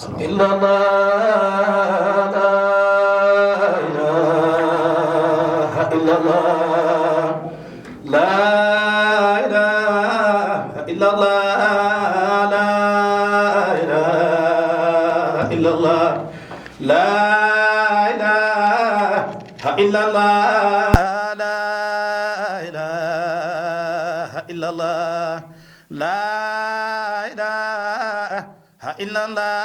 إلا الله لا إله إلا الله لا إله إلا الله لا إله إلا الله لا إله إلا الله لا إله إلا الله لا إله إلا الله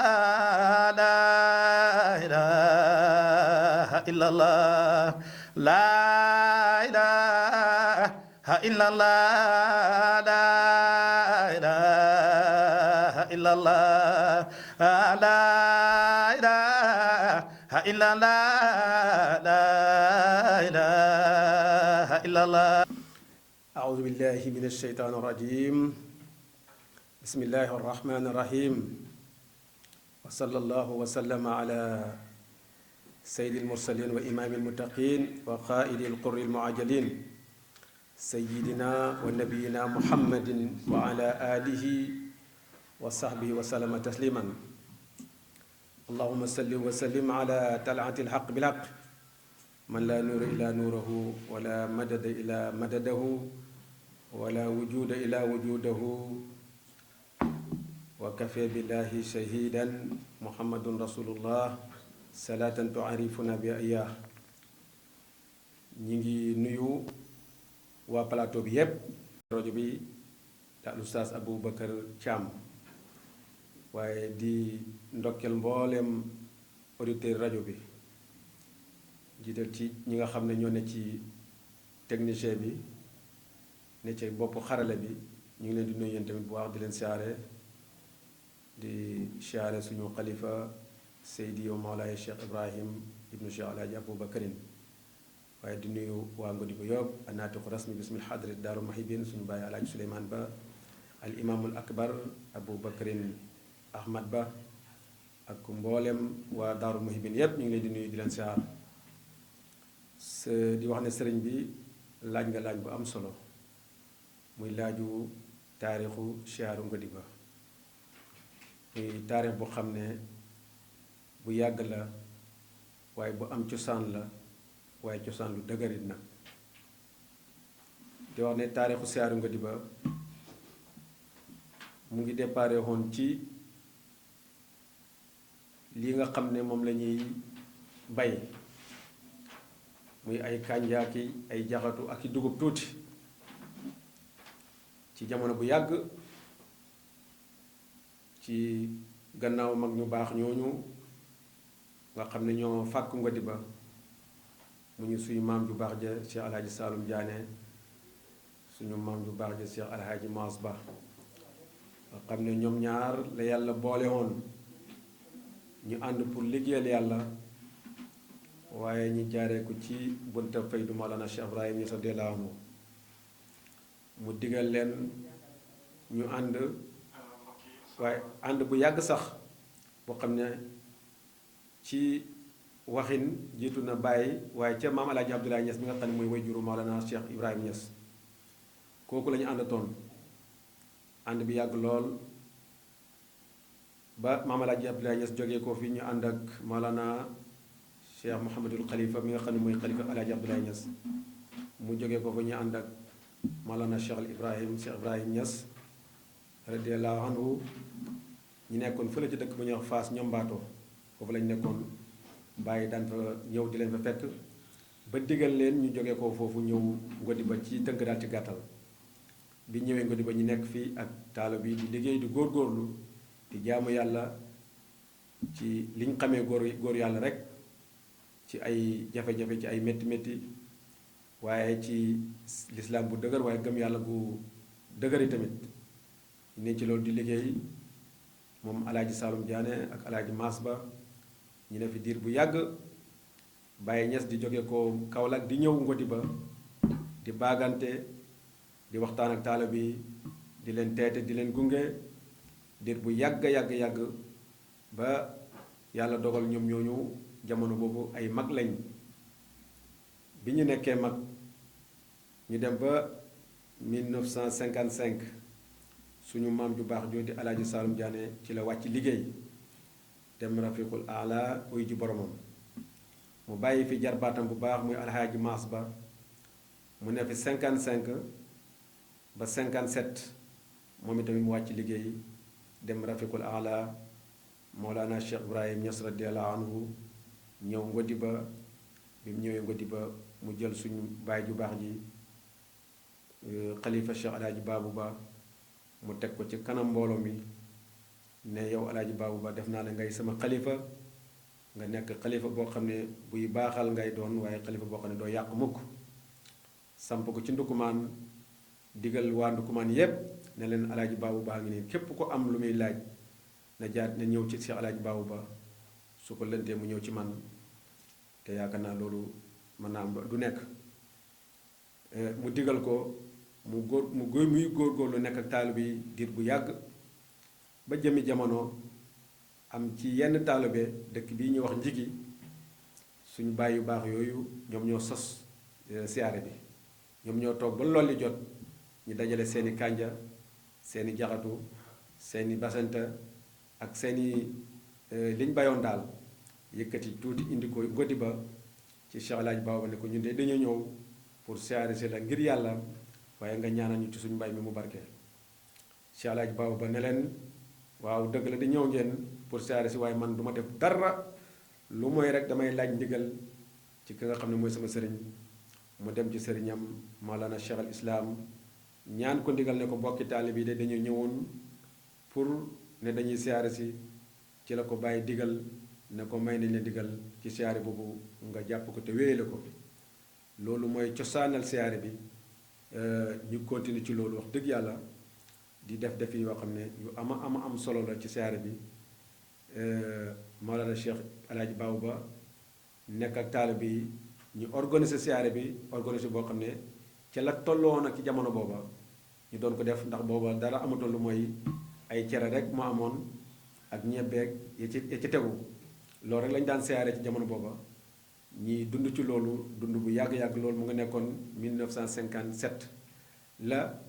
لا إله إلا الله لا إله إلا الله لا إله إلا الله لا إله إلا الله لا إله إلا الله أعوذ بالله من الشيطان الرجيم بسم الله الرحمن الرحيم وصلى الله وسلم على سيد المرسلين وإمام المتقين وقائد القر المعجلين سيدنا ونبينا محمد وعلى آله وصحبه وسلم تسليما اللهم صل وسلم على طلعة الحق بالحق من لا نور إلا نوره ولا مدد إلا مدده ولا وجود إلا وجوده وكفى بالله شهيدا محمد رسول الله صلاة تعرفنا بأياه ñi ngi nuyu waa plateau bi yépp rajo bi daal Oustaz Aboubacar Thiam waaye di ndokkel mbooleem auditeur rajo bi jiital ci ñi nga xam ne ñoo ne ci technicien bi ne ci bopp xarale bi ñu ngi leen di nuyu yéen tamit bu baax di leen siyaare di siyaare suñu xalifa Seydi wa Mawlaay Cheikh Ibrahim ibnu Cheikh Alaaji Aboubacarin waaye di nuyu waa Ngodiba yóbbu anaatiqu rasmi bismil hadrat daaru mahibin suñu bàyyi Alaaji Suleymaan Ba al imaamul akbar Aboubacarin Ahmad Ba ak mboolem waa daaru mahibin yépp ñu ngi leen di nuyu di leen siyaar di wax ne sëriñ bi laaj nga laaj bu am solo muy laaju taarixu siyaaru Ngodiba muy taarix bu xam ne bu yàgg la waaye bu am cosaan la waaye cosaan lu dëgërit nag di wax ne taarixu siyaaru Ngodiba mu ngi déparé woon ci li nga xam ne moom la ñuy bay muy ay kànjaaki ay jaxatu ak i dugub tuuti ci jamono bu yàgg ci gannaaw mag ñu baax ñooñu nga xam ne ñoo fàkk Ngodiba mu ñu suñu maam ju baax ja Cheikh Alhaji Saloum Diané suñu maam ju baax ja Cheikh Alhaji Maas Ba nga xam ne ñoom ñaar la yàlla boole woon ñu ànd pour liggéeyal yàlla waaye ñi jaaree ko ci bunta faydu Mawlana Cheikh Ibrahim Niass radiyallahu anhu mu digal leen ñu ànd waaye ànd bu yàgg sax boo xam ne ci waxin jiitu na bàyyi waaye ca maam Alaaji Abdoulaye Niass bi nga xam ne mooy wayjuru Mawlana Cheikh Ibrahim Niass kooku la ñu àndatoon ànd bi yàgg lool ba maam Alaaji Abdoulaye Niass jógee ko fi ñu ànd ak Mawlana Cheikh Mouhamadul Khalifa mi nga xam ne mooy Khalifa Alaaji Abdoulaye Niass mu jógee ko fa ñu ànd ak Mawlana Cheikh Ibrahim Niass radiyallahu anhu ñu nekkoon fële ci dëkk ba ñuy wax Fass ñombaato foofu lañ nekkoon bàyyi daan fa ñëw di leen fa fekk ba digal leen ñu jógee ko foofu ñëw Ngodiba ci tënk daal ci gàttal bi ñëwee Ngodiba ñu nekk fii ak taalo bi di liggéey di góorgóorlu di jaamu yàlla ci liñ xamee góor yàlla rek ci ay jafe-jafe ci ay métti métti waaye ci lislaam bu dëgër waaye gëm yàlla bu dëgëri tamit ne ci loolu di liggéey moom Alaaji Saloum Diané ak Alaaji Maas Ba ñu ne fi diir bu yàgg Baye Niass di jóge ko Kaolack di ñëw Ngodiba di baagante di waxtaan ak taalo bi di leen teete di leen gunge diir bu yàgg ba yàlla dogal ñoom ñooñu jamono boobu ay mag lañ bi ñu nekkee mag ñu dem ba 1955 suñu maam ju baax jooju di Alaaji Saloum Diané ci la wàcc liggéey dem rafiqul ala uy ji boromam. mu bàyyi fi jarbaatam bu baax muy alxaaji Maas Ba mu ne fi 55 ba 57 moom itamit mu wàcc liggéey dem rafiqul ala Mawlana Cheikh Ibrahim Niass radiyallahu anhu ñëw Ngodiba bi mu ñëwee Ngodiba mu jël suñu baay ju baax ji xalifa Cheikh alaaji Baabu Ba mu teg ko ci kanam mbooloo mi ne yow alaaji Baabu Ba def naa la ngay sama xalifa nga nekk xalifa boo xam ne buy baaxal ngay doon waaye xalifa boo xam ne doo yàq mukk. samp ko ci ndukumaan digal waa ndukumaan yépp ne leen alaaji Baabu Ba ngi nii képp ko am lu muy laaj na jaat na ñëw ci Cheikh alaaji Baabu Ba su ko lëntee mu ñëw ci man te yaakaar naa loolu mën naa am du nekk. mu digal ko muy góorgóorlu nekk ak taalibe yi diir bu yàgg ba jëmi jamono am ci yenn taalibe dëkk bii ñuy wax Njigi suñu baay yu baax yooyu ñoom ñoo sos siyaare bi. ñoom ñoo toog ba lolli jot ñu dajale seeni kànja seeni jaxatu seeni basanta ak seeni liñ bayoon daal yëkkati tuuti indi ko Ngodiba ci Cheikh Alaaji Baabu ne ko ñun de dañoo ñëw pour siyaare si la ngir yàlla waaye nga ñaanal ñu ci suñu mbay mi mu barke. Cheikh Alaaji Baabu Ba ne leen waaw dëgg la di ñëw ngeen pour siyaare si waaye man du ma def dara lu mooy rek damay laaj ndigal ci ki nga xam ne mooy sama sëriñ. mu dem ci sëriñam Mawlana Cheikh al Islam ñaan ko ndigal ne ko bokki taalib yi de dañu ñëwoon pour ne dañuy siyaare si ci la ko bàyyi digal ne ko may nañ la digal ci siyaare boobu nga jàpp ko te wéyale ko. loolu mooy cosaanal siyaare bi ñu continue ci loolu wax dëgg yàlla di def defi yoo xam ne yu am solo la ci siyaare bi. Mawlana Cheikh Alaaji Baabu Ba nekk ak taalib yi ñu organiser siyaare bi organiser boo xam ne ca la tolloon ak ci jamono booba ñu doon ko def ndax booba dara amatoon lu mooy ay cere rek moo amoon ak ñebeeg ya ci tegu loolu rek lañu daan siyaare ci jamono booba ñi dund ci loolu dund bu yàgg-yàgg loolu mu nga nekkoon 1957 la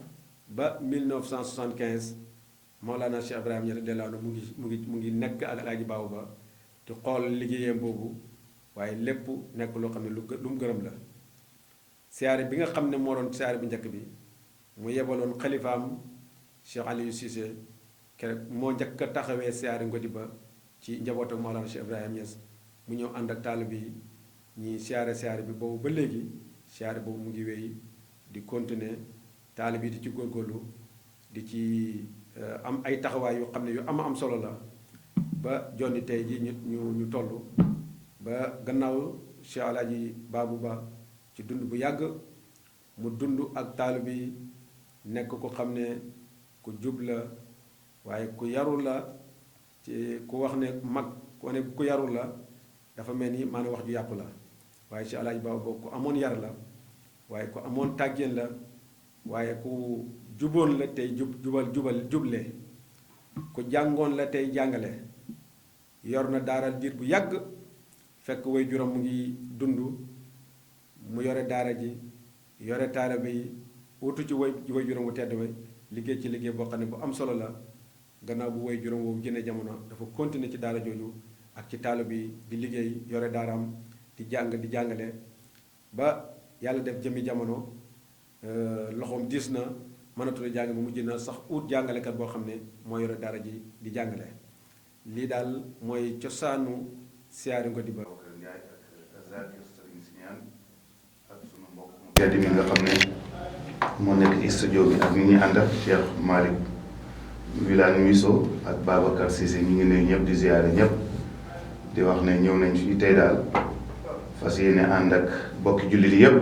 ba 1975 Mawlana Cheikh Ibrahim Niass radiyallahu anhu mu ngi nekk ak Alaaji Baabu Ba di xool liggéeyam boobu waaye lépp nekk loo xam ne lu mu gërëm la. siyaare bi nga xam ne moo doon siyaare bu njëkk bi mu yebaloon xalifaam Cheikh Aliou Cissé keroog moo njëkk a taxawee siyaare Ngodiba ci njaboot ak Mawlana Cheikh Ibrahim Niass mu ñëw ànd ak taalibe yi ñi siyaare bi boobu ba léegi siyaare boobu mu ngi wéy di continuer taalibe yi di ci góorgóorlu di ci am ay taxawaay yu xam ne yu am solo la ba jonni tey ji ñu toll ba gannaaw Cheikh Alaaji Baabu Ba ci dund bu yàgg mu dund ak taalibe yi nekk ko xam ne ku jub la waaye ku yaru la ci ku wax ne mag ku ne ku yaru la dafa mel ni maanaam wax ju yàqu la waaye Cheikh Alaaji Baabu Ba ku amoon yar la waaye ku amoon tàggeen la waaye ku juboon la tey juble ku jàngoon la tey jàngale yor na daara diir bu yàgg fekk way juróom mu ngi dund mu yore daara ji yore taalibe yi wutu ci way juróom wu tedd way liggéey ci liggéey boo xam ne bu am solo la gannaaw bu way juróom woowu génne jamono dafa continuer ci daara jooju ak ci taalibe yi di liggéey yore daaraam di jàng di jàngale ba yàlla def jëmmi jamono loxoom diis na mënatul jàng bi mujj na sax ut jàngalekat boo xam ne moo yore daara ji di jàngale. lii daal mooy cosaanu siyaare Ngodiba. ak sunu mbokk mu tedd mi nga xam ne moo nekk ci studio bi ak ñi ñuy àndal Cheikh Malick Wilane Misso ak Babacar Cissé ñu ngi nuyu ñëpp di siyaare ñëpp di wax ne ñëw nañ fii tey daal fas yéene ànd ak bokki jullit yëpp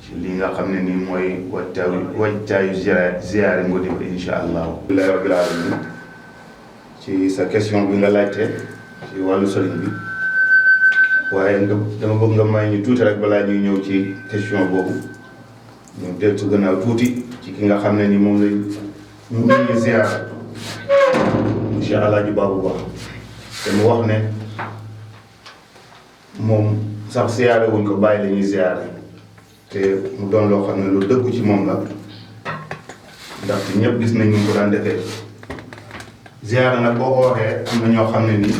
ci li nga xam ne nii mooy wàccaayu ziyaare Ngodiba insha allahu. alhamdulillahi rabbil alamin ci sa question bi nga laajte ci wàllu sëriñ bi waaye dama bëgg nga may ñu tuuti rek balaa ñuy ñëw ci question boobu ñu deltu gannaaw tuuti ci ki nga xam ne ni moom lañ ñu ngi ziyaare mu Cheikh Alaaji Baabu Ba te mu wax ne moom sax ziyaare wuñ ko bàyyi la ñuy ziyaare te mu doon loo xam ne lu dëggu ci moom la ndaxte ñëpp gis nañ ñu ko daan defee ziyaare nag boo ko waxee am na ñoo xam ne nii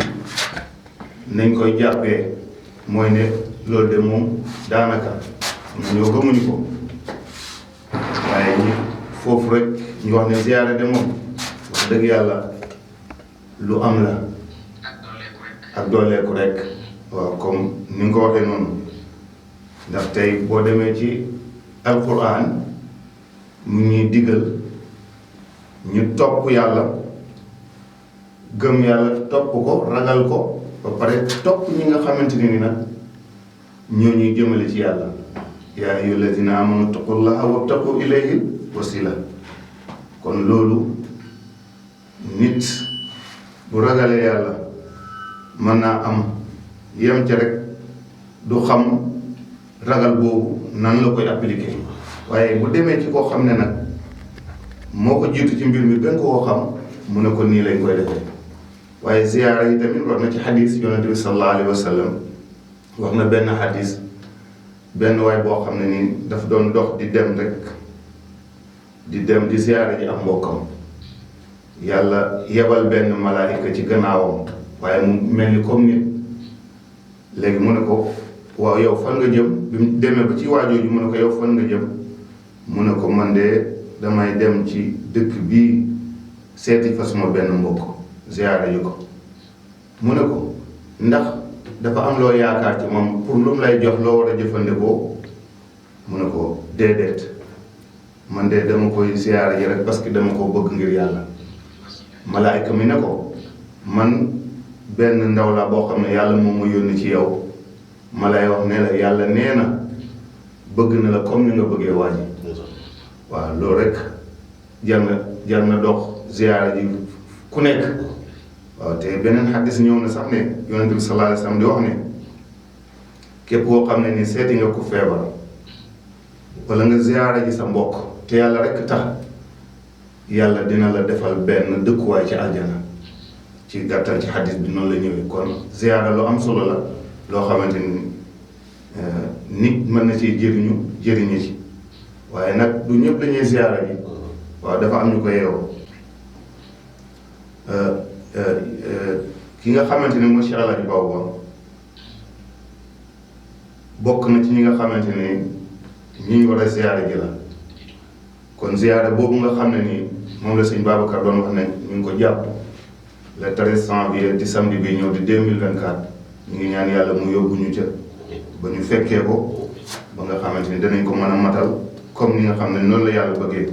nañ koy jàppee mooy ne loolu de moom daanaka ñoo gëmuñu ko waaye ñi foofu rek ñu wax ne ziyaare de moom wax dëgg yàlla lu am la ak dooleeku rek waaw comme ni nga ko waxee noonu ndax tey boo demee ci alquran mu ñuy digal ñu topp yàlla gëm yàlla topp ko ragal ko ba pare topp ñi nga xamante ni nag ñoo ñuy jëmale ci yàlla yaa ayyuha alladina amanu taqullaha wabtaqu ilayhi wasila kon loolu nit bu ragalee yàlla mën naa am yem ca rek du xam ragal boobu nan la koy appliquer waaye bu demee ci koo xam ne nag moo ko jiitu ci mbir mi gën koo xam mu ne ko nii lañ koy defee waaye ziyaara yi tamit wax na ci xadis yonente bi sallallahu alayhi wa sallam wax na benn xadis benn waay boo xam ne nii daf doon dox di dem rek di dem di ziyaara ji am mbokkam yàlla yebal benn malaayika ci gannaawam waaye mu mel ni comme nit léegi mu ne ko waaw yow fan nga jëm bi mu demee ba ci waajooju mu ne ko yow fan nga jëm mu ne ko man de damay dem ci dëkk bii seeti fa suma benn mbokk ziyaara ji ko mu ne ko ndax dafa am loo yaakaar ci moom pour lu mu lay jox loo war a jëfandikoo mu ne ko déedéet man de dama koy ziyaara ji rek parce que dama ko bëgg ngir yàlla malaayka mi ne ko man benn ndaw la boo xam ne yàlla moom ma yónni ci yow ma lay wax ne la yàlla nee na bëgg na la comme ni nga bëggee waa ji waaw loolu rek jar na dox ziyaara ji ku nekk waaw te beneen xaddis ñëw na sax ne yonente bi sallallahu alayhi wasallam di wax ne képp koo xam ne ni seeti nga ku feebar wala nga ziyaara ji sa mbokk te yàlla rek tax yàlla dina la defal benn dëkkuwaay ci aljana ci gàttal ci xaddis bi noonu la ñëwee kon ziyaara lu am solo la loo xamante ni nit mën na ci jëriñu ci waaye nag du ñëpp lañuy ziyaara ji waaw dafa am ñu ko yeewoo ki nga xamante ni mooy Cheikh El Hadj Baba bokk na ci ñi nga xamante ni ñi ñu war a ziyaara ji la kon ziyaara boobu nga xam ne nii moom la sëñ Babacar doon wax ne ñu ngi ko jàpp le 13 janvier di samedi bi ñëw di 2024 ñu ngi ñaan yàlla mu yóbbu ñu ca ba ñu fekkee ko ba nga xamante ni danañ ko mën a matal comme ni nga xam ne noonu la yàlla bëggee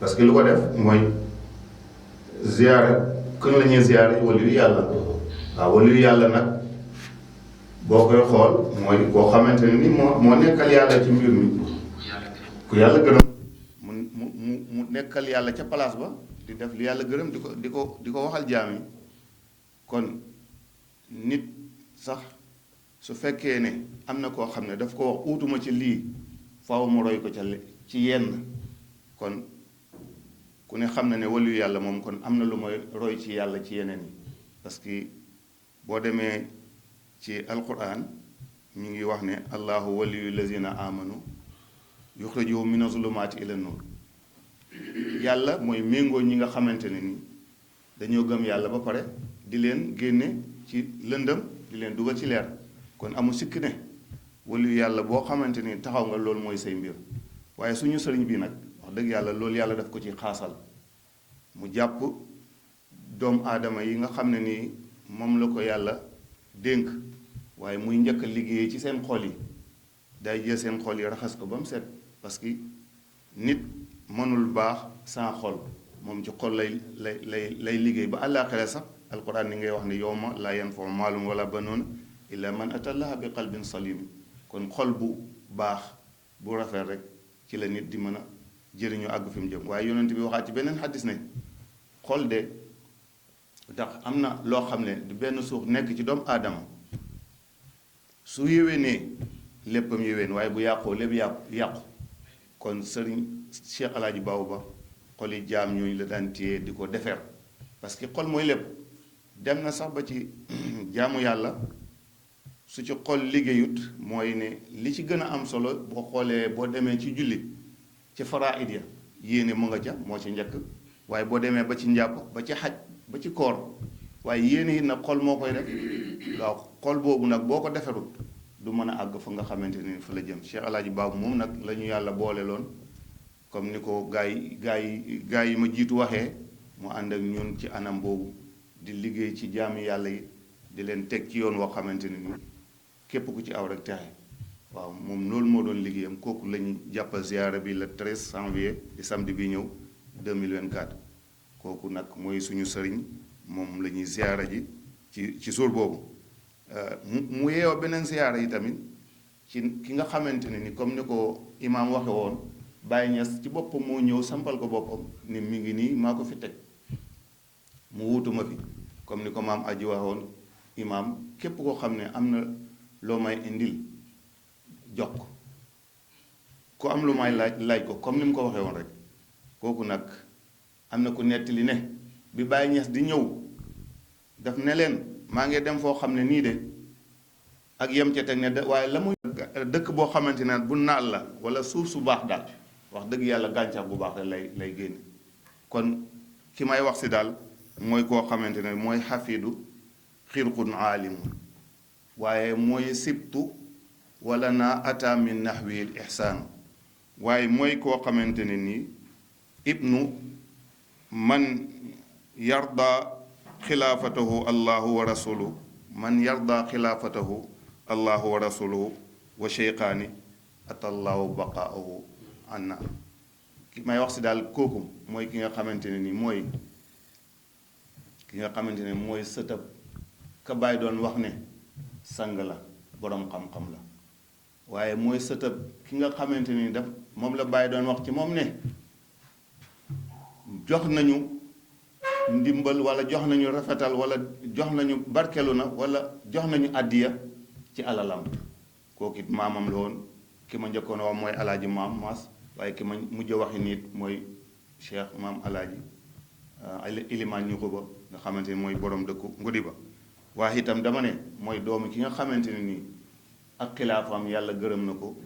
parce que lu ko def mooy ziyaara kon la ñuy ziyaara waliyu yàlla waaw waliyu yàlla nag boo koy xool mooy koo xamante ne ni moo nekkal yàlla ci mbir mi ku yàlla gërëm mu nekkal yàlla ca place ba di def li yàlla gërëm di ko waxal jaam yi kon nit sax su fekkee ne am na koo xam ne daf ko wax uutuma ci lii faaw mu roy ko ci yenn kon ku ne xam na ne waliyu yàlla moom kon am na lu mooy roy ci yàlla ci yeneen yi parce que boo demee ci alquran ñu ngi wax ne allahu waliyu lazina amanu yuxrijuhum mina zulumaati ila nur yàlla mooy méngoo ñi nga xamante ne ni dañoo gëm yàlla ba pare di leen génne ci lëndëm di leen dugal ci leer kon amul sikk ne waliyu yàlla boo xamante ni taxaw nga loolu mooy say mbir waaye suñu sëriñ bi nag wax dëgg yàlla loolu yàlla daf ko ci xaasal mu jàpp doomu aadama yi nga xam ne nii moom la ko yàlla dénk waaye muy njëkk a liggéeyee ci seen xol yi day jël seen xol yi raxas ko ba mu set parce que nit mënul baax sans xol moom ci xol lay liggéey ba àllaaxira sax alquran ni ngay wax ne yawma laa yanfa'u maalun wala banuun illa man atallaha bi qalbin salim kon xol bu baax bu rafet rek ci la nit di mën a jëriñu àgg fi mu jëm waaye yonent bi waxaat ci beneen xaddis ne xol de ndax am na loo xam ne du benn suux nekk ci doomu aadama su yéwénee léppam yéwén waaye bu yàqoo lépp yàqu kon sëriñ Cheikh El Hadj Baba xol yi jaam ñooñu la daan téye di ko defar parce que xol mooy lépp dem na sax ba ci jaamu yàlla su ci xol liggéeyut mooy ne li ci gën a am solo boo xoolee boo demee ci julli ci faraid ya yéene mu nga ca moo ci njëkk waaye boo demee ba ci njàpp ba ci xaj ba ci koor waaye yéene it nag xol moo koy def waaw xol boobu nag boo ko defarut du mën a àgg fa nga xamante ni fa la jëm. Cheikh Alaaji Baabu moom nag la ñu yàlla boole loon comme ni ko gaa yi ma jiitu waxee, mu ànd ak ñun ci anam boobu di liggéey ci jaami yàlla yi di leen teg ci yoon woo xamante ne ni képp ku ci aw rek texe. waaw moom loolu moo doon liggéeyam. kooku la ñu jàppal ziyaara bi le 13 janvier di samedi bi ñëw 2024. kooku nag mooy suñu sëriñ, moom la ñuy ziyaara ji ci jour boobu. mu yeewoo beneen ziyaara yi tamit ci ki nga xamante ne ni comme ni ko imaam waxe woon, Baye Niass ci boppam moo ñëw sampal ko boppam ni mi ngi nii maa ko fi teg mu wuutuma fi. comme ni ko maam aji waxe woon, imaam képp koo xam ne am na loo may indil jox ko, ku am lu may laaj ko, comme ni mu ko waxee woon rek. kooku nag am na ku nettali ne bi Baye Niass di ñëw daf ne leen maa ngi dem foo xam ne nii de ak yem ca teg ne waaye la muy dëkk boo xamante ne bu naal la wala suuf su baax daal, wax dëgg yàlla gàncax bu baax lay génne. kon ki may wax si daal mooy koo xamante ne mooy xafidu xirqun aalimun, waaye mooy sibtu wala naa ata min nahwil ihsaanu, waaye mooy koo xamante ne nii ibnu man yarda xilaafatahu allahu wa rasuluhu, man yarda xilaafatahu allahu wa rasuluhu wa sheyqaani atallahu baqaahu anna. ki may wax si daal kooku mooy ki nga xamante ne nii mooy ki nga xamante ne mooy sëtab ka Baay doon wax ne sang la, boroom xam-xam la, waaye mooy sëtab ki nga xamante ni daf moom la Baay doon wax ci moom ne jox nañu ndimbal wala jox nañu rafetal wala jox nañu barkelu na wala jox nañu àddiya ci alalam. kooku it maamam la woon. ki ma njëkkoon wax mooy alaaji maam Maas, waaye ki ma mujj waxi nit mooy cheikh maam alaaji ilimaan ñu ko ba nga xamante ni mooy borom dëkku ngudi ba. waaye itam dama ne mooy doomu ki nga xamante ne nii ak xilaafam yàlla gërëm na ko,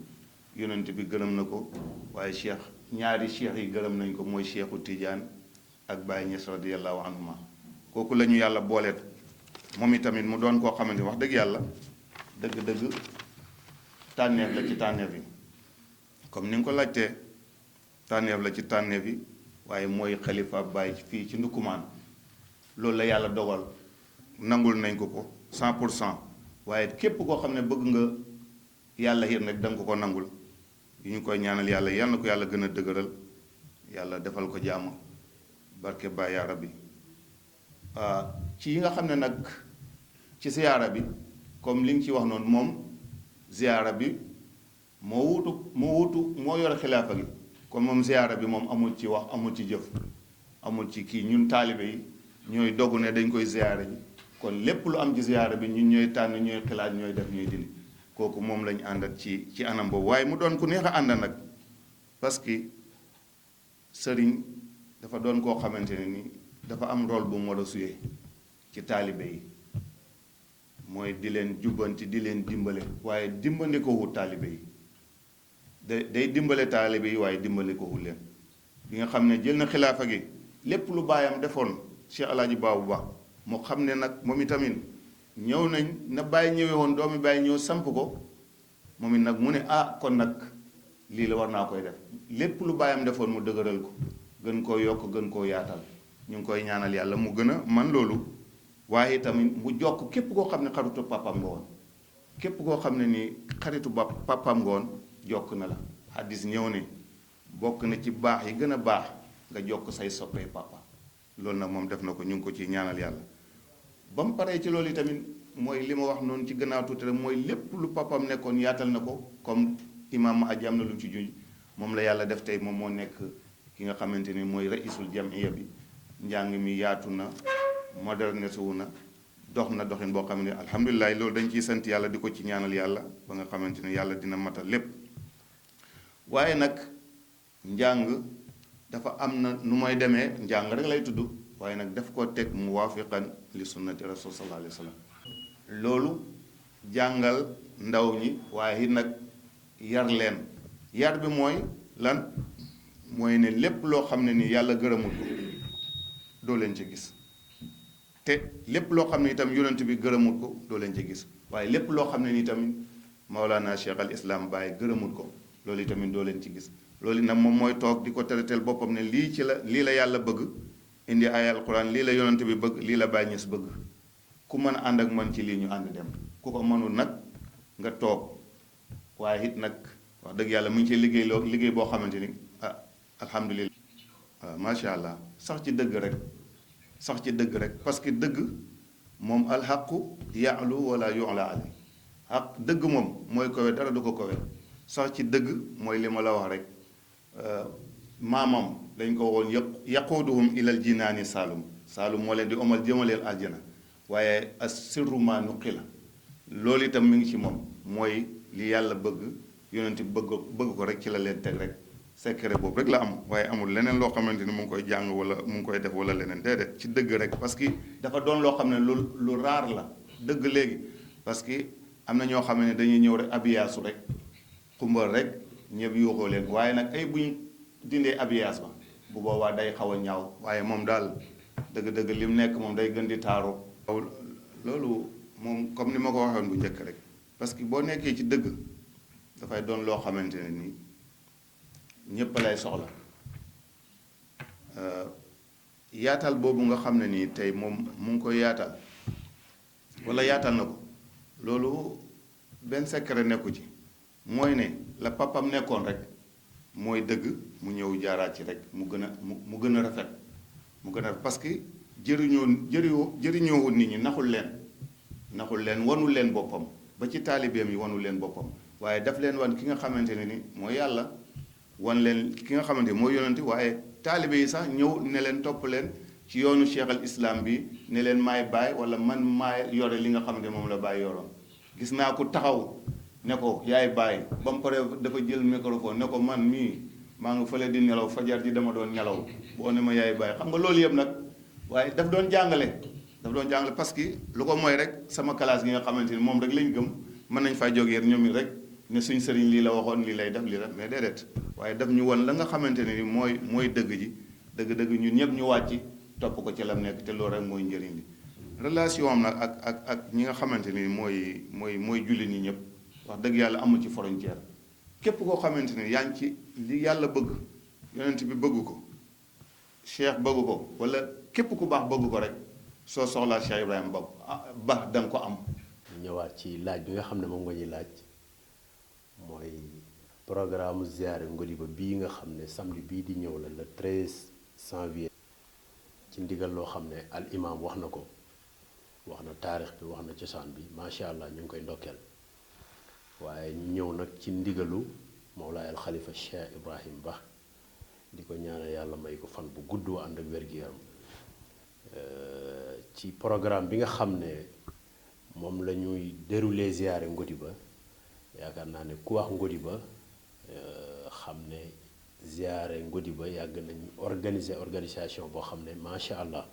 yonent bi gërëm na ko, waaye cheikh ñaari cheikh yi gërëm nañ ko, mooy cheikhu Tidiane ak Baye Niass radiyallahu anhuma. kooku la ñu yàlla booleet moom itamit mu doon koo xamante wax dëgg yàlla dëgg-dëgg tànneef la ci tànneef yi, comme ni nga ko laajtee tànneef la ci tànneef yi, waaye mooy xalifa Baye fii ci Ndoukoumane. loolu la yàlla dogal, nangul nañ ko 100%. waaye képp koo xam ne bëgg nga yàlla xiir nag danga ko nangul. yi ñu koy ñaanal yàlla yal na ko yàlla gën a dëgëral, yàlla defal ko jàmm, barke Baay yaa rabbi. ci yi nga xam ne nag ci ziyaara bi comme li nga ci wax noonu, moom ziyaara bi moo yor xilaafa gi. kon moom ziyaara bi moom amul ci wax, amul ci jëf, amul ci kii. ñun taalibe yi ñooy dogu ne dañ koy ziyaara ji, kon lépp lu am ci ziyaara bi ñun ñooy tànn, ñooy xilaat, ñooy def, ñooy dindi. kooku moom lañu àndat ci anam boobu. waaye mu doon ku neex a ànd nag, parce que sëriñ dafa doon koo xamante ne ni dafa am rôle bu mu war a suyee ci taalibe yi, mooy di leen jubbanti, di leen dimbale, waaye dimbali ko wut taalibe yi. day dimbale taalibe yi waaye dimbali ko wut leen. bi nga xam ne jël na xilaafa gi, lépp lu baayam defoon Cheikh Alaaji Baabu Ba moo xam ne nag moom itamit ñëw nañ na Baye ñëwee woon, doomi Baye ñëw samp ko, moom it nag mu ne kon nag lii la war naa koy def. lépp lu baayam defoon mu dëgëral ko, gën koo yokk, gën koo yaatal. ñu ngi koy ñaanal yàlla mu gën a man loolu. waaye tamit mu jokk képp koo xam ne xaritu papam nga woon, képp koo xam ne nii xaritu papam nga woon jokk na la. xaddis ñëw ne bokk na ci baax yi gën a baax nga jokk say soppee papa. loolu nag moom def na ko, ñu ngi ko ci ñaanal yàlla. ba mu paree ci loolu tamit mooy li ma wax noonu ci gannaaw tuuti rek, mooy lépp lu papam nekkoon yaatal na ko. comme imaam ma aji am na lu mu ci junj, moom la yàlla def tey moom moo nekk ki nga xamante ni mooy raisul jamiya bi. njàng mi yaatu na, modernisé wu na, dox na doxin boo xam ne alhamdulilah. loolu dañ ciy sant yàlla, di ko ci ñaanal yàlla ba nga xamante ne yàlla dina matal lépp. waaye nag njàng dafa am na nu mooy demee, njàng rek lay tudd, waaye nag daf koo teg muwaafiqan li sunnati rasul sallallahu alayhi wa sallam. loolu jàngal ndaw ñi, waaye it nag yar leen. yar bi mooy lan? mooy ne lépp loo xam ne ni yàlla gërëmul ko doo leen ci gis. te lépp loo xam ne itam yonent bi gërëmul ko doo leen ci gis waaye lépp loo xam ne ni tamit Maolana Cheikh al Islam Baye gërëmul ko loolu itamit doo leen ci gis loolu nag moom mooy toog di ko tereteel boppam ne lii la yàlla bëgg indi ay alquran lii la yonent bi bëgg lii la Baye Niass bëgg ku mën a ànd ak man ci lii ñu ànd dem ku ko mënul nag nga toog waaye it nag wax dëgg yàlla mu ngi ci liggéey boo xamante ni alhamdulilah waaw macha allah sax ci dëgg rek parce que dëgg moom alxaqu yaalu wala yu'la ali xaq dëgg moom mooy kowe dara du ko kowe sax ci dëgg mooy li ma la wax rek maamam dañ ko woon yaquuduhum ilal jinaani saalum moo leen di omal jëmaleel aljana waaye as sirru ma nuqila loolu itam mi ngi ci moom mooy li yàlla bëgg yonent bëgg ko rek ci la leen teg rek secret boobu rek la am waaye amul leneen loo xamante ni mu ngi koy jàng wala mu ngi koy def wala leneen déedéet ci dëgg rek parce que dafa doon loo xam ne lu raar la dëgg léegi parce que am na ñoo xam ne dañuy ñëw rek abiyaasu rek xumbal rek ñëpp yuuxoo leen waaye nag ay buñ dindee abiyaas ba bu boobaa day xaw a ñaaw waaye moom daal dëgg-dëgg li mu nekk moom day gën di taaru loolu moom comme ni ma ko waxoon bu njëkk rek parce que boo nekkee ci dëgg dafay doon loo xamante ne nii ñépp lay soxla yaatal boobu nga xam ne nii tey moom mu ngi koy yaatal walla yaatal na ko loolu benn secret nekku ci mooy ne la papam nekkoon rek mooy dëgg mu ñëw jaaraat ci rek mu gën a rafet parce que jëriñoowul nit ñi naxul leen wanul leen boppam ba ci taalibeem yi wanul leen boppam waaye daf leen wan ki nga xamante ne ni mooy yàlla wan leen ki nga xamante mooy yonante waaye taalibe yi sax ñëw ne leen topp leen ci yoonu cheikh al islam bi ne leen maay baay wala man maay yore li nga xamante moom la baay yoroon gis naa ko taxaw ne ko yaay baay ba mu paree dafa jël microphone ne ko man mii maa ngi fële di nelaw fajar ji dama doon nelaw boo ne ma yaay baay xam nga loolu yëpp nag waaye daf doon jàngale parce que lu ko mooy rek sama classe gi nga xamante ni moom rek lañ gëm mën nañ faa jógee ñoom it rek ne suñ sëriñ lii la waxoon lii lay def lii la mais déedéet waaye daf ñu won la nga xamante ne ni mooy dëgg ji dëgg-dëgg ñun ñëpp ñu wàcc topp ko ci lam nekk te loolu rek mooy njëriñ li relation am nag ak ñi nga xamante ni mooy julli ñi ñëpp wax dëgg yàlla amul ci frontière képp koo xamante ni yaa ngi ci li yàlla bëgg yonent bi bëgg ko cheikh bëgg ko wala képp ku baax bëgg ko rek soo soxlaa Cheikh Ibrahima Ba da nga ko am. ñëwaat ci laaj bi nga xam ne moom nga ñuy laaj mooy programme ziyaare Ngodiba bii nga xam ne samedi bii di ñëw la le 13 janvier ci ndigal loo xam ne al imam wax na ko wax na taarix bi wax na cosaan bi macha allah ñu ngi koy ndokkeel waaye ñu ñëw nag ci ndigalu Mawlaay al Xalifa Cheikh Ibrahim Ba di ko ñaanal yàlla may ko fan bu gudd wa ànd ak wér-gu-yaram ci programme bi nga xam ne moom la ñuy dérouler ziyaare Ngodiba yaakaar naa ne ku wax Ngodiba xam ne ziyaare Ngodiba yàgg nañ organisation boo xam ne macha allah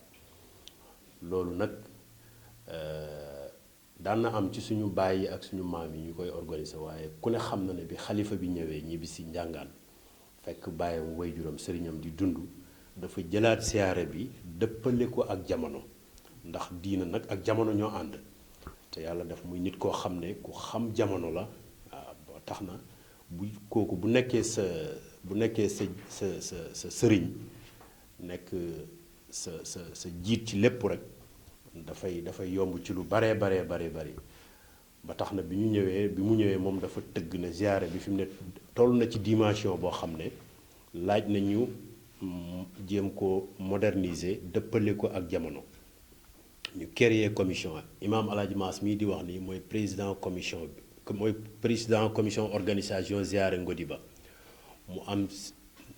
loolu nag daan na am ci suñu baay yi ak suñu maam yi ñu koy organiser waaye ku ne xam na ne bi xalifa bi ñëwee ñibbi si njàngaan fekk baayam waajuram sëriñam di dund dafa jëlaat ziyaare bi dëppale ko ak jamono ndax diina nag ak jamono ñoo ànd te yàlla def muy nit koo xam ne ku xam jamono la waaw tax na bu kooku bu nekkee sa sëriñ nekk sa jiit ci lépp rek dafay yomb ci lu baree bari ba tax na bi mu ñëwee moom dafa tëgg na ziyaare bi fi mu ne toll na ci dimension boo xam ne laaj nañu jéem ko moderniser dëppale ko ak jamono ñu créer commission imaam Alaaji Maas mii di wax nii mooy président commission organisation ziyaare Ngodiba mu am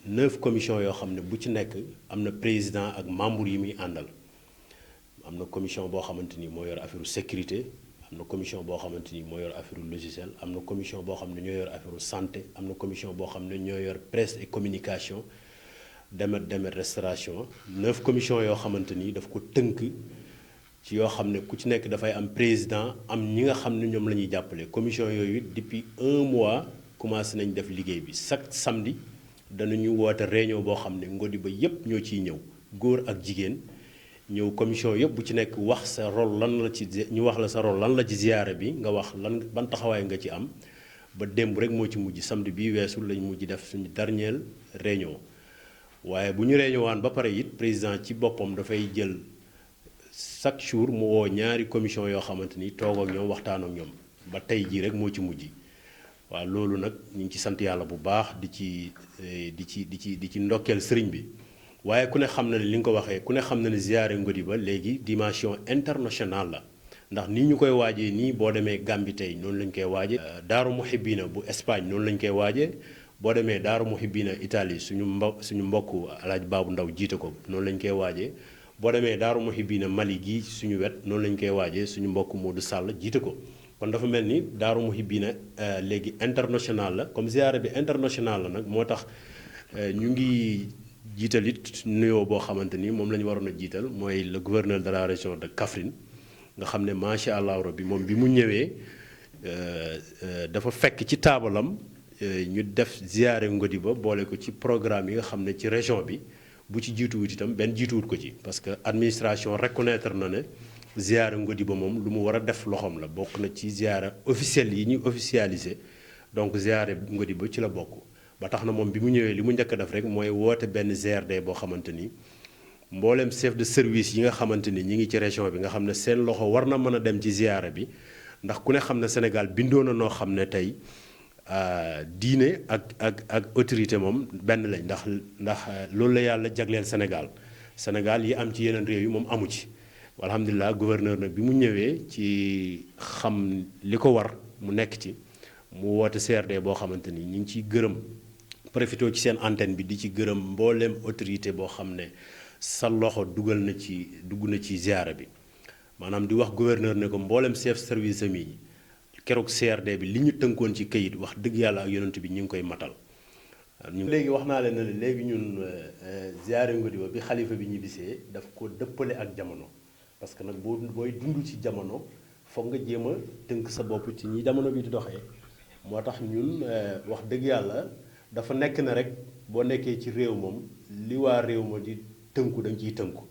9 commission yoo xam ne bu ci nekk am na président ak membre yi muy àndal am na commission boo xamante ni moo yor affaire sécurité am na commission boo xamante ni moo yor affaire logiciel am na commission boo xam ne ñoo yor affaire santé am na commission boo xam ne ñoo yor presse et communication demet restauration 9 commission yoo xamante ni daf ko tënk ci yoo xam ne ku ci nekk dafay am président am ñi nga xam ne ñoom la ñuy jàppale commission yooyu depuis 1 mois commencé nañ def liggéey bi chaque samedi danañu woote réunion boo xam ne Ngodiba yépp ñoo ciy ñëw góor ak jigéen ñëw commission yëpp bu ci nekk wax sa rôle lan la ci ñu wax la sa rôle lan la ci ziyaare bi nga wax lan ban taxawaay nga ci am ba démb rek moo ci mujj samedi bii weesu lañ mujj def suñu dernière réunion waaye bu ñu réunion waan ba pare it président ci boppam dafay jël chaque jour mu woo ñaari commission yoo xamante ni toog ak ñoom waxtaan ak ñoom ba tey jii rek moo ci mujj waaw loolu nag ñu ngi ci sant yàlla bu baax di ci ndokkeel sëriñ bi waaye ku ne xam na ne li nga ko waxee ku ne xam na ne ziyaare Ngodiba léegi dimension internationale la ndax ni ñu koy waajee nii boo demee Gambie tey noonu lañ koy waajee. Daaru Muhibbina bu Espagne noonu lañ koy waajee boo demee Daaru Muhibbina Italie suñu mbokk Alaaji Baabu Ndaw jiite ko noonu lañ koy waajee boo demee Daaru Muhibbina Mali gii suñu wet noonu lañ koy waajee suñu mbokk Modou Sall jiite ko kon dafa mel ni Daaru Muhibbina léegi international la comme ziyaare bi international la nag moo tax ñu ngi jiital it nuyoo boo xamante ni moom la ñu waroon a jiital mooy le gouverneur de la région de Kaffrine nga xam ne macha allah rabbi moom bi mu ñëwee dafa fekk ci taabalam ñu def ziyaare Ngodiba boole ko ci programme yi nga xam ne ci région bi bu ci jiituwut itam benn jiituwut ko ci parce que administration reconnaître na ne ziyaare Ngodiba moom lu mu war a def loxoom la bokk na ci ziyaare officielle yi ñuy officialisé donc ziyaare Ngodiba ci la bokk ba tax na moom bi mu ñëwee li mu njëkk a def rek mooy woote benn GRD boo xamante ni mboolem chef de service yi nga xamante ni ñi ngi ci région bi nga xam ne seen loxo war na mën a dem ci ziyaara bi ndax ku ne xam ne Sénégal bindoo na noo xam ne tey diine ak autorité moom benn lañ ndax loolu la yàlla jagleel Sénégal yi am ci yeneen réew yi moom amu ci alhamdulilah gouverneur nag bi mu ñëwee ci xam li ko war mu nekk ci mu woote CRD boo xamante ni ñi ngi ciy gërëm profité ci seen antenne bi di ci gërëm mbooleem autorité boo xam ne sa loxo dugg na ci ziyaara bi maanaam di wax gouverneur ne ko mboolem chef service am yi keroog CRD bi li ñu tënkoon ci këyit wax dëgg yàlla ak yonent bi ñu ngi koy matal. léegi wax naa leen ne léegi ñun ziyaare Ngodiba bi xalifa bi ñibbisee daf ko dëppale ak jamono parce que nag booy dund ci jamono foog nga jéem a tënk sa bopp ci ñi jamono bi di doxee moo tax ñun wax dëgg yàlla dafa nekk na rek boo nekkee ci réew moom li waa réew ma di tënku dañ ciy tënku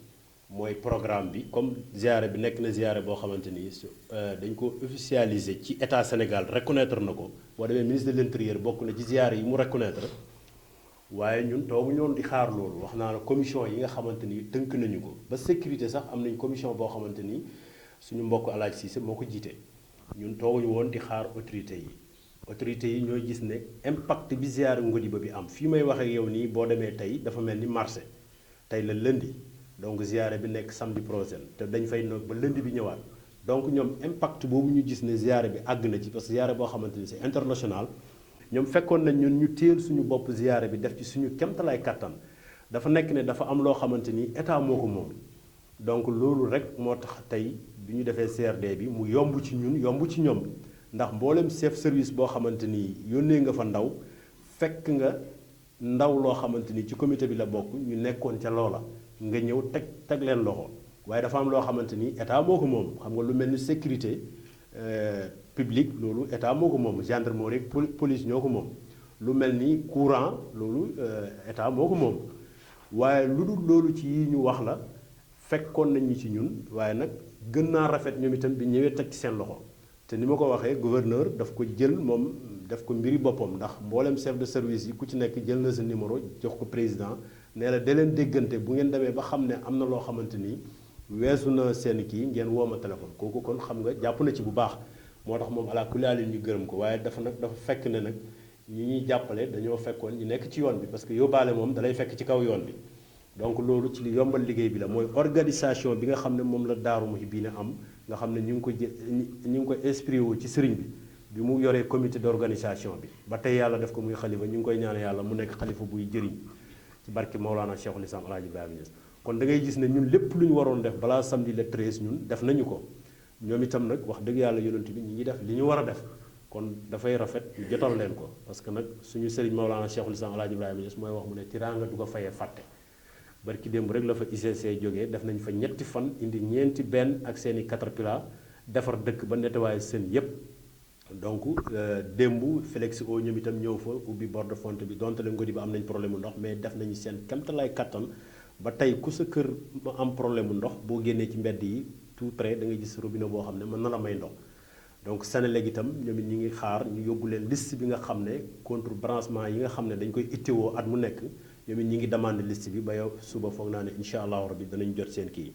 mooy programme bi comme ziyaare bi nekk na ziyaare boo xamante ni dañ ko officialisé ci état Sénégal reconnaître na ko boo demee ministre de l'intérieur bokk na ci ziyaare yi mu reconnaître waaye ñun toogu ñoon di xaar loolu wax naa la commission yi nga xamante ni tënk nañu ko ba sécurité sax am nañ commission boo xamante ni suñu mbokk Alaaji Cissé moo ko jiite ñun tooguñu woon di xaar autorité yi ñooy gis ne impact bi ziyaare Ngodiba bi am fii may wax ak yow nii boo demee tey dafa mel ni marché tey la lundi donc ziyaare bi nekk samedi prochain te dañ fay noog ba lundi bi ñëwaat donc ñoom impact boobu ñu gis ne ziyaare bi àgg na ci parce que ziyaare boo xamante ni c'est international ñoom fekkoon nañ ñun ñu téel suñu bopp ziyaare bi def ci suñu kemtalaay kattan dafa nekk ne dafa am loo xamante ni état moo ko moom donc loolu rek moo tax tey bi ñu defee CRD bi mu yomb ci ñun yomb ci ñoom ndax mboolem chef service boo xamante ni yónnee nga fa ndaw fekk nga ndaw loo xamante ni ci comité bi la bokk ñu nekkoon ca loola nga ñëw teg leen loxo waaye dafa am loo xamante ni état moo ko moom xam nga lu mel ni sécurité publique loolu état moo ko moom gendarmerie police ñoo ko moom lu mel ni courant loolu état moo ko moom waaye lu dul loolu ci yi ñu wax la fekkoon nañu ci ñun waaye nag gën naa rafet ñoom itam bi ñëwee teg ci seen loxo te ni ma ko waxee gouverneur daf ko jël moom daf ko mbiri boppam ndax mboolem chef de service yi ku ci nekk jël na sa numéro jox ko président nee la da leen déggante bu ngeen demee ba xam ne am na loo xamante ni weesu na seen kii ngeen woo ma téléphone kooku kon xam nga jàpp na ci bu baax moo tax moom ala kulli ñu gërëm ko waaye dafa fekk ne nag ñi ñuy jàppale dañoo fekkoon ñu nekk ci yoon bi parce que yóbbaale moom dalay fekk ci kaw yoon bi donc loolu ci li yombal liggéey bi la mooy organisation bi nga xam ne moom la Daaru Muhibbina am nga xam ne ñu ngi ko inspiré wu ci sëriñ bi mu yoree comité d'organisation bi ba tey yàlla def ko muy xalifa ñu ngi koy ñaan yàlla mu nekk xalifa buy jëriñ ci barke Maolana Cheikhul Islam Alaaji Ibrahima Niass kon da ngay gis ne ñun lépp lu ñu waroon def balaa samedi le 13 ñun def nañu ko ñoom itam nag wax dëgg yàlla yonent bi ñi ngi def li ñu war a def kon dafay rafet ñu jotal leen ko parce que nag suñu sëriñ Maolana Cheikhul Islam Alaaji Ibrahima Niass mooy wax mu ne tiraanga du ko fayee fàtte barki démb rek la fa ICC jógee def nañ fa ñetti fan indi ñeenti benn ak seeni caterpillar defar dëkk ba nettoyé seen yépp donc démb Félix o ñoom itam ñëw fa ubbi bord de fonte bi donte la Ngodiba am nañ problème mu ndox mais def nañu seen kamtalaay kattan ba tey ku sa kër ma am problème mu ndox boo génnee ci mbedd yi tout près da nga gis robinet boo xam ne mën na la may ndox. donc Senelec itam ñoom it ñi ngi xaar ñu yóbbu leen liste bi nga xam ne contre branchement yi nga xam ne dañ koy itteewoo at mu nekk ñoom it ñi ngi demandé liste bi ba yow suba foog naa ne incha allahu rabi danañ jot seen kii.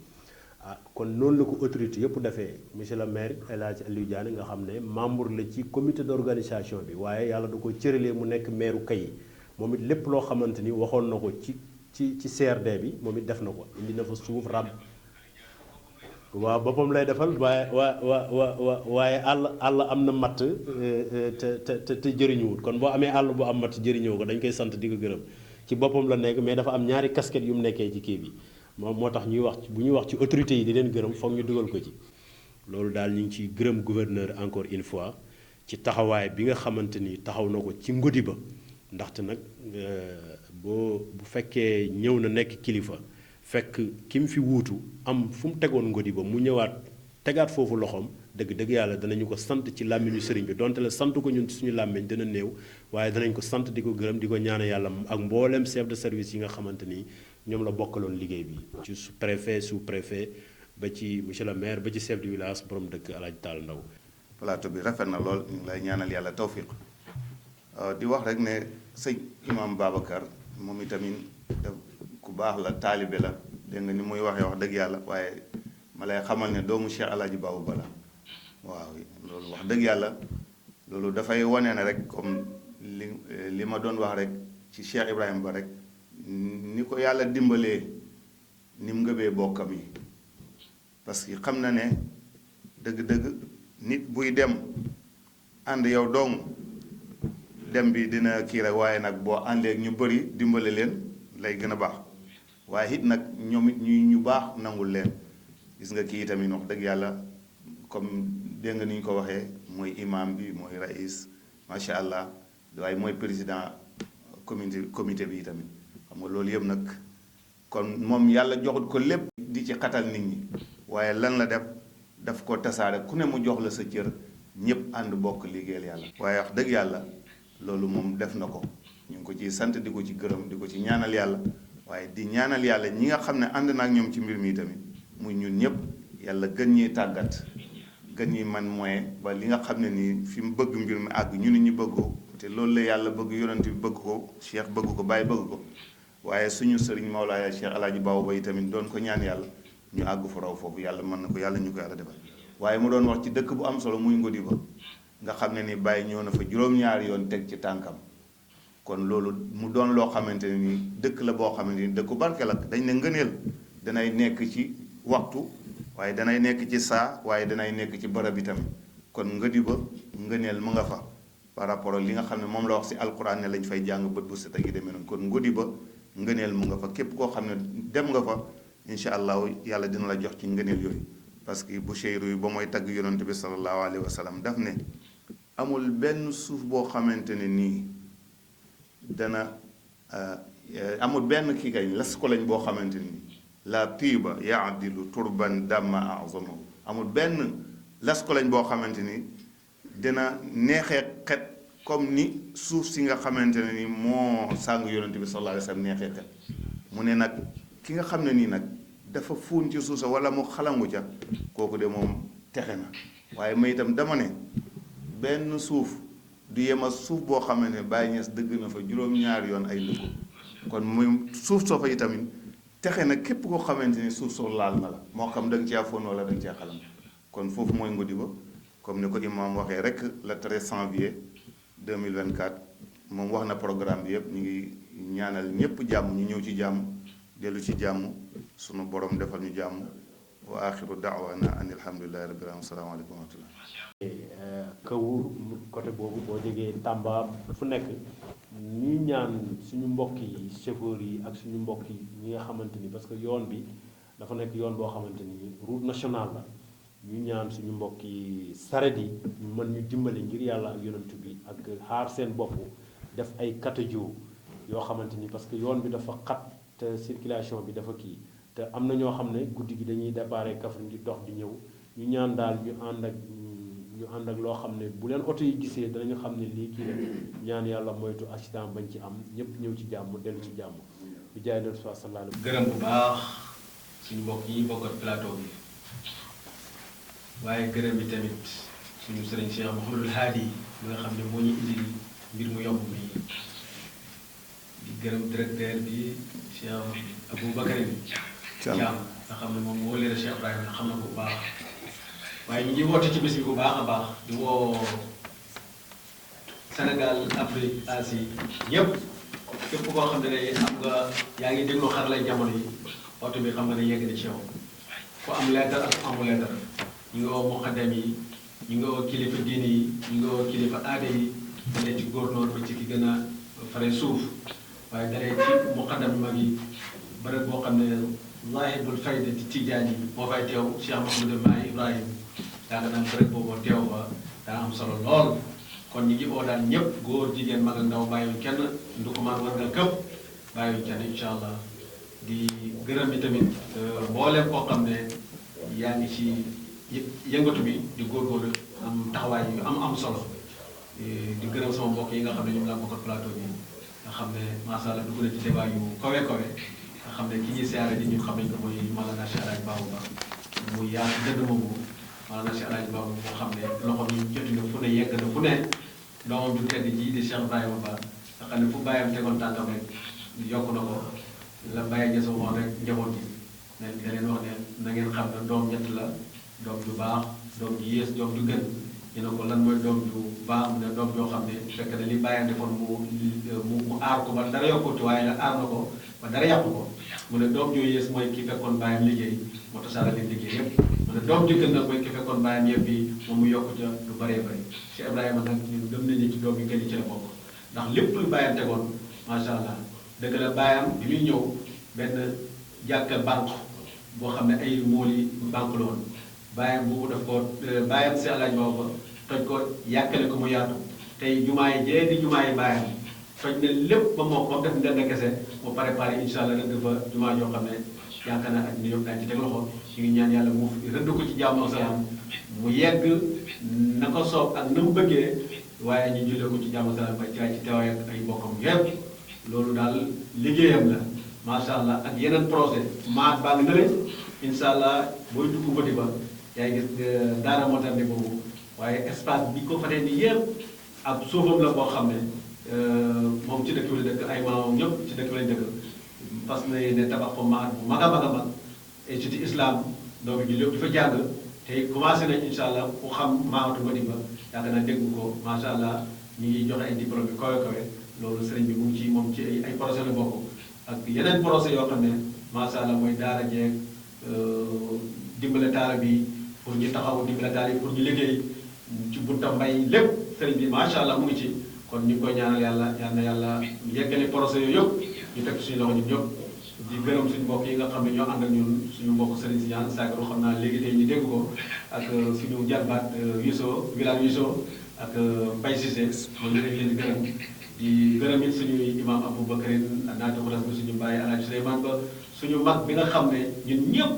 kon noonu la ko autorité yëpp defee monsieur le maire El Hadj Aliou Diané nga xam ne membre la ci comité d'organisation bi waaye yàlla da ko cëralee mu nekk maire Kayi moom it lépp loo xamante ni waxoon na ko ci CRD bi moom it def na ko indi na fa suuf rab waaw boppam lay defal waaye àll am na matt te jëriñuwut kon boo amee àll bu am matt jëriñoo ko dañ koy sant di ko gërëm ci boppam la nekk mais dafa am ñaari casquette yu mu nekkee ci kii bi moo tax ñuy wax bu ñuy wax ci autorités yi di leen gërëm foog ñu dugal ko ci loolu daal ñu ngi ciy gërëm gouverneur encore une fois ci taxawaay bi nga xamante ni taxaw na ko ci Ngodiba ndaxte nag bu fekkee ñëw na nekk kilifa fekk ki mu fi wuutu am fu mu tegoon Ngodiba mu ñëwaat tegaat foofu loxoom dëgg yàlla danañu ko sant ci làmmiñu sëriñ bi donte la sant ko ñun suñu làmmiñ dina néew waaye danañ ko sant di ko gërëm di ko ñaane yàlla ak mboolem chef de service yi nga xamante ni ñoom la bokkaloon liggéey bi ci préfet sous préfet ba ci monsieur le maire ba ci chef du village borom dëkk Alaaji Taal Ndaw plateau bi rafet na lool ñu ngi lay ñaanal yàlla tawfiq di wax rek ne sëñ imam Babacar moom itamit ku baax la taalibe la dégg nga ni muy waxee wax dëgg yàlla waaye ma lay xamal ne doomu Cheikh Alaaji Babou Ba la waaw loolu wax dëgg yàlla loolu dafay wane ne rek comme li ma doon wax rek ci Cheikh Ibrahima Ba rek ni ko yàlla dimbalee ni mu ngëbee bokkam yi parce que xam na ne dëgg-dëgg nit buy dem ànd yow dong dem bi dina kii rek waaye nag boo àndee ak ñu bëri dimbale leen lay gën a baax waaye it nag ñoom it ñu baax nangul leen gis nga kii tamit wax dëgg yàlla comme dégg nga ni ñu ko waxee mooy imam bi mooy raïs macha allah waaye mooy président comité bi tamit xam nga loolu yëpp nag kon moom yàlla joxut ko lépp di ci xatal nit ñi waaye lan la daf ko tasaare ku ne mu jox la sa cër ñëpp ànd bokk liggéeyal yàlla waaye wax dëgg yàlla loolu moom def na ko ñu ngi ko ciy sant di ko ci gërëm di ko ci ñaanal yàlla waaye di ñaanal yàlla ñi nga xam ne ànd na ak ñoom ci mbir mi tamit muy ñun ñëpp yàlla gën ñuy tàggat gën ñuy man moyen ba li nga xam ne nii fi mu bëgg mbir mi àgg ñu ni ñu bëgg ko te loolu la yàlla bëgg yonent bi bëgg ko Cheikh bëgg ko Baye bëgg ko waaye suñu sëriñ Mawlaaya Cheikh Alaaji Babou Ba tamit doon ko ñaan yàlla ñu àgg fu raw foofu yàlla mën na ko yàlla ñu ko yàlla defal waaye mu doon wax ci dëkk bu am solo muy Ngodiba nga xam ne ni Baye ñëw na fa juróom-ñaari yoon teg ci tànkam kon loolu mu doon loo xamante ne ni dëkk la boo xamante ni dëkku barke la dañ ne ngëneel danay nekk ci waxtu waaye danay nekk ci saa waaye danay nekk ci barab bi tamit kon Ngodiba ngëneel mu nga fa par rapport ak li nga xam ne moom la wax si alquran ne lañ fay jàng bët bu set ak yi demee noonu kon Ngodiba ngëneel mu nga fa képp koo xam ne dem nga fa incha allahu yàlla dina la jox ci ngëneel yooyu parce que bu cheyru yi ba mooy tagg yonante bi sallallahu alayhi wa sallam daf ne amul benn suuf boo xamante ne nii dana amul benn kii kay las ko lañ boo xamante ni la tiiba yaadilu turban damma azamahu amul benn las ko lañ boo xamante ni dina neexee xet comme ni suuf si nga xamante ne ni moo sàng yonante bi sallallahu alayhi wa sallam neexee xet mu ne nag ki nga xam ne nii nag dafa fuun ci suuf sa wala mu xalangu ca kooku de moom texe na waaye may itam dama ne benn suuf du yema suuf boo xamante ne Baye Niass dëgg na fa juróom-ñaari yoon ay ndëkku kon muy suuf soo fa itamit texe na képp koo xamante ni suuf soo laal na la moo xam da nga cee foon wala da nga cee xalam kon foofu mooy Ngodiba comme ni ko imam waxee rek le 13 janvier 2024 moom wax na programme bi yëpp ñu ngi ñaanal ñëpp jàmm ñu ñëw ci jàmm dellu ci jàmm sunu borom defal ñu jàmm wa axiru daawana an alhamdulilahi rabbil alamin asalaamaaleykum wa rahmatullah Kawur côté boobu boo jógee Tamba fu nekk ñuy ñaan suñu mbokk yi chauffeurs yi ak suñu mbokk yi ñi nga xamante ni parce que yoon bi dafa nekk yoon boo xamante ni route nationale la ñu ñaan suñu mbokk yi saret yi ñu mën ñu dimbali ngir yàlla ak yonent bi ak xaar seen bopp def ay katajo yoo xamante ni parce que yoon bi dafa xat te circulation bi dafa kii te am na ñoo xam ne guddi gi dañuy déparé Kaffrine di dox di ñëw ñu ñaan daal ñu ànd ak loo xam ne bu leen oto yi gisee danañu xam ne lii kii la ñaan yàlla moytu accident bañ ci am ñëpp ñëw ci jàmm dellu ci jàmm bi jaay na Rasulullah sallallahu alayhi gërëm bu baax suñu mbokk yi bokkat plateau bi waaye gërëm bi tamit suñu sëriñ Cheikh Mouhamadul Haadi mi nga xam ne moo ñu indil mbir mu yomb mi di gërëm directeur bi Cheikh Aboubacar Thiam nga xam ne moom moo leer Cheikh Ibrahima xam na ko bu baax waaye ñu ngi woote ci bés bi bu baax a baax di woo Sénégal Afrique Asie ñëpp képp koo xam ne am nga yaa ngi déglu Xarala Jamono yi oto bi xam nga ne yegg na ci yow ku am leetar ak amul leetar ñu ngi woo muqaddam yi ñu ngi woo kilifa diini yi ñu ngi woo kilifa aada yi dalee ci góornóor ba ci ki gën a fare suuf waaye dalee ci muqaddam mag yi bërëb boo xam ne Laahibul Fayda di Tijaan yi moo fay teew Cheikh Mouhamadou Mahi Ibrahim yaakaar naa bërëb boobu teew fa daa am solo lool kon ñi ngi oo daal ñëpp góor jigéen mag ak ndaw bàyyiwuñ kenn ndukumaan war nga këpp bàyyiwuñ kenn incha allah di gërëm bi tamit mboolem koo xam ne yaa ngi ci yëngatu bi di góorgóorlu am taxawaay yu am solo di gërëm sama mbokk yi nga xam ne ñoom laa bokk plateau bi nga xam ne macha allah dugg na ci débat yu kawe nga xam ne ki ñuy siyaare di ñu xam nañ ko mooy Mawlana Cheikh El Hadj Babou Ba muy yaa dëgg moomu Mawlana Cheikh El Hadj Babou moo xam ne loxo bi joti na fu ne yegg na fu ne doomam ju tedd ji di Cheikh Ibrahima Ba nga xam ne fu bàyyam tegoon tànkam rek yokk na ko la bàyyi ñesa woon rek njaboot yi ne da leen wax ne na ngeen xam ne doom ñett la doom ju baax doom ju yées doom ju gën ñu ne ko lan mooy doom ju baax mu ne doom joo xam ne fekk na li bàyyam defoon mu aar ko ba dara yokkuti waaye nag aar na ko ba dara yàqu ko mu ne doom joo yées mooy ki fekkoon bàyyam liggéey moo tasaare leen liggéey yépp mu ne doom ju gën nag mooy ki fekkoon bàyyam yëpp yi moom mu yokku ca lu bëree bëri Cheikh Ibrahima nag ñun gëm nañu ci doom yi gën ci la bokk ndax lépp lu bàyyam tegoon macha allah dëgg la bàyyam bi muy ñëw benn jàkka banque boo xam ne ay mool yi banque la woon bàyyam boobu daf ko bàyyam si àlaaj boobu toj ko yàkkale ko mu yaatu tey jumaa yi jee di jumaa yi bàyyam toj ne lépp ba moo ko def ndend kese mu préparé incha allah rëdd fa jumaa joo xam ne yaakaar naa ak ni yëpp daañu ci teg loxo ñu ngi ñaan yàlla mu rëdd ko ci jàmm ak salaam mu yegg na ko soob ak na mu bëggee waaye ñu jullee ko ci jàmm ak salaam ba ci teewaay ak ay bokkam yépp loolu daal liggéeyam la macha allah ak yeneen projet maat baa ngi nële incha allah booy dugg bëti ba yaay gis daara moderne boobu waaye espace bi ko fa ne ni yëpp ab suufam la boo xam ne moom ci dëkk bi la dëkk ay maamam ñëpp ci dëkk bi lañ dëkk parce que ne tabax fa maat bu mag a mag a mag et ci islam doomu ji lépp di fa jàng te commencé nañ incha allah ku xam maamatu bëti ba yaakaar naa dégg ko macha allah ñu ngi joxe ay diplôme bi kawe loolu sëriñ bi mu ngi ci moom ci ay projet la bokk ak yeneen projet yoo xam ne macha allah mooy daara jeeg dimbale taara bi pour ñu taxaw dimbale taara yi pour ñu liggéey ci bunta mbay lépp sëriñ bi macha allah mu ngi ci kon ñu ngi koy ñaanal yàlla yal na yàlla yeggale projet yooyu yëpp ñu teg suñu loxo ñun ñëpp di gërëm suñu mbokk yi nga xam ne ñoo ànd ak ñun suñu mbokk sëriñ si ñaan saagaru xam naa léegi tey ñu dégg ko ak suñu jarbaat Yousso village Yousso ak Mbaye Cissé moom ñu leen di gërëm di gërëm it suñu imam Aboubacarine naata xulas bi suñu mbaay Alaaji Souleymane Ba suñu mag bi nga xam ne ñun ñëpp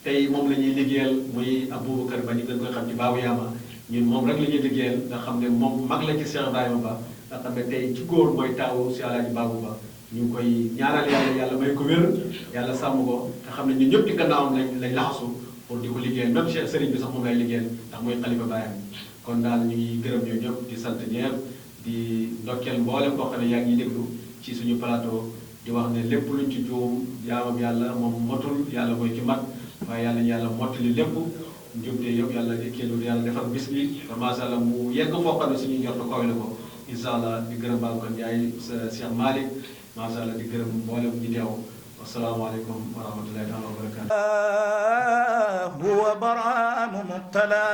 tey moom la ñuy liggéeyal muy Aboubacar Ba ñu gën koy xam ci Baabu Yaama ñun moom rek la ñuy liggéeyal nga xam ne moom mag la ci Cheikh Ibrahima Ba nga xam ne tey ci góor mooy taawu si Alaaji Baabu Ba ñu ngi koy ñaanal yàlla may ko wér yàlla sàmm ko te xam ne ñun ñëpp ci gannaawam lañ laxasu pour di ko liggéeyal même Cheikh Serigne bi sax moom lay liggéeyal ndax mooy xalifa baayam kon daal ñu ngi gërëm ñoo ñëpp di sant ñëpp di ndokkeel mboolem koo xam ne yaa ngi déglu ci suñu plateau di wax ne lépp luñ ci juum jaamam yàlla moom motul yàlla mooy ki mat waaye yàlla mottali lépp njumte yëpp yàlla kéelu yàlla defar bis bi macha allah mu yegg foo xam ne suñu njort kawe la ko incha allah di gërëm Babacar Ndiaye sa Cheikh Malick macha allah di gërëm mboolem ñi teew wasalaamaaleykum wa rahmatullahi taala wa barakatu huwa baraamu mubtala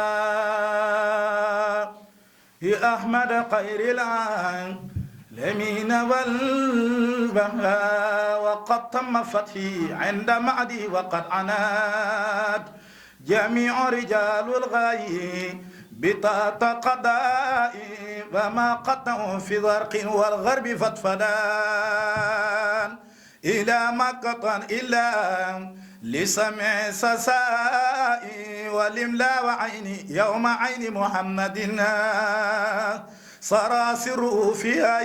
أحمد خير العالمين والبهاء وقد تم فتحي عند معدي وقد عناد جميع رجال الغاي بطاعة قضاء وما قطعوا في ذرق والغرب فتفدان إلى مقطع إلا لسمع سسائي والإملاء وعيني يوم عين محمد سراسر فيها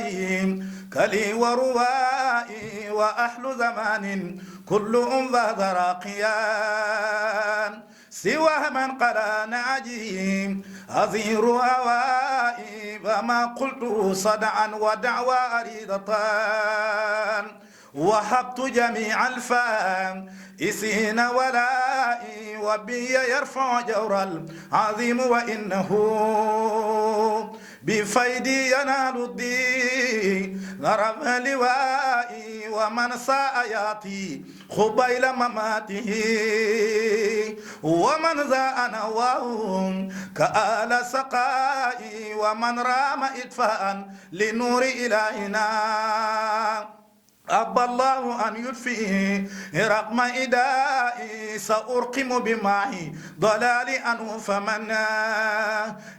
كلي وروائي وأهل زمان كلهم ذا راقيان سوى من قرأ ناجي أزير هوائي وما قلت صدعا ودعوى أريدتان وهبت جميع الفائسين ولائي وبي يرفع جور العظيم وإنه بفيدي ينال الدين ضرب لوائي ومن ساء ياتي خبيل مماته ومن زاء نواه كآل سقائي ومن رام إطفاء لنور إلهنا أبى الله أن يطفئ رقم إدائي سأرقم بماء ضلال أنه فمن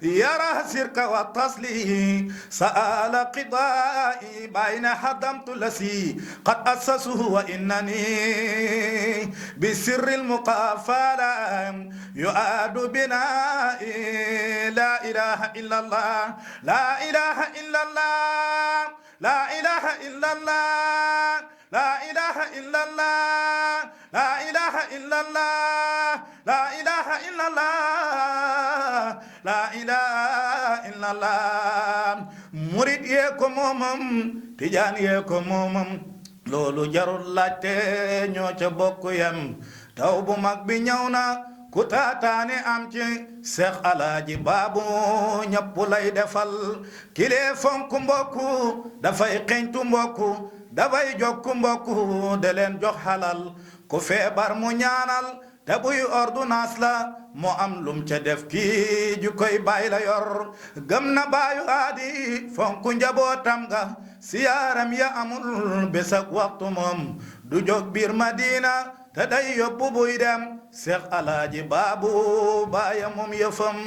يرى سرك والتصليه سأل قضائي بين حدمت لسي قد أسسه وإنني بسر المقافلة يؤاد بنائي لا إله إلا الله لا إله إلا الله لا إله إلا الله لا إله إلا الله لا إله إلا الله لا إله إلا الله لا إله إلا الله murid yee ko moomam tijaan yee ko moomam loolu jarul laajte ñoo ca bokk yam taw bu mag bi ñëw na ku taataane am ci Seex Alaaji Baabu ñëpp lay defal kile fonk mbokku dafay xeñtu mbokku dafay jokku mbokku de leen jox halal ku feebar mu ñaanal te buy ordonnance la mu am lum ca def kii ju koy bay la yor gëm na baayu aadi fonku njabootam ga siyaaram ya amul bés ak waxtu moom du jóg biir Madina te day yóbbu buy dem Seex Alaaji Baabu baaya moom yëfam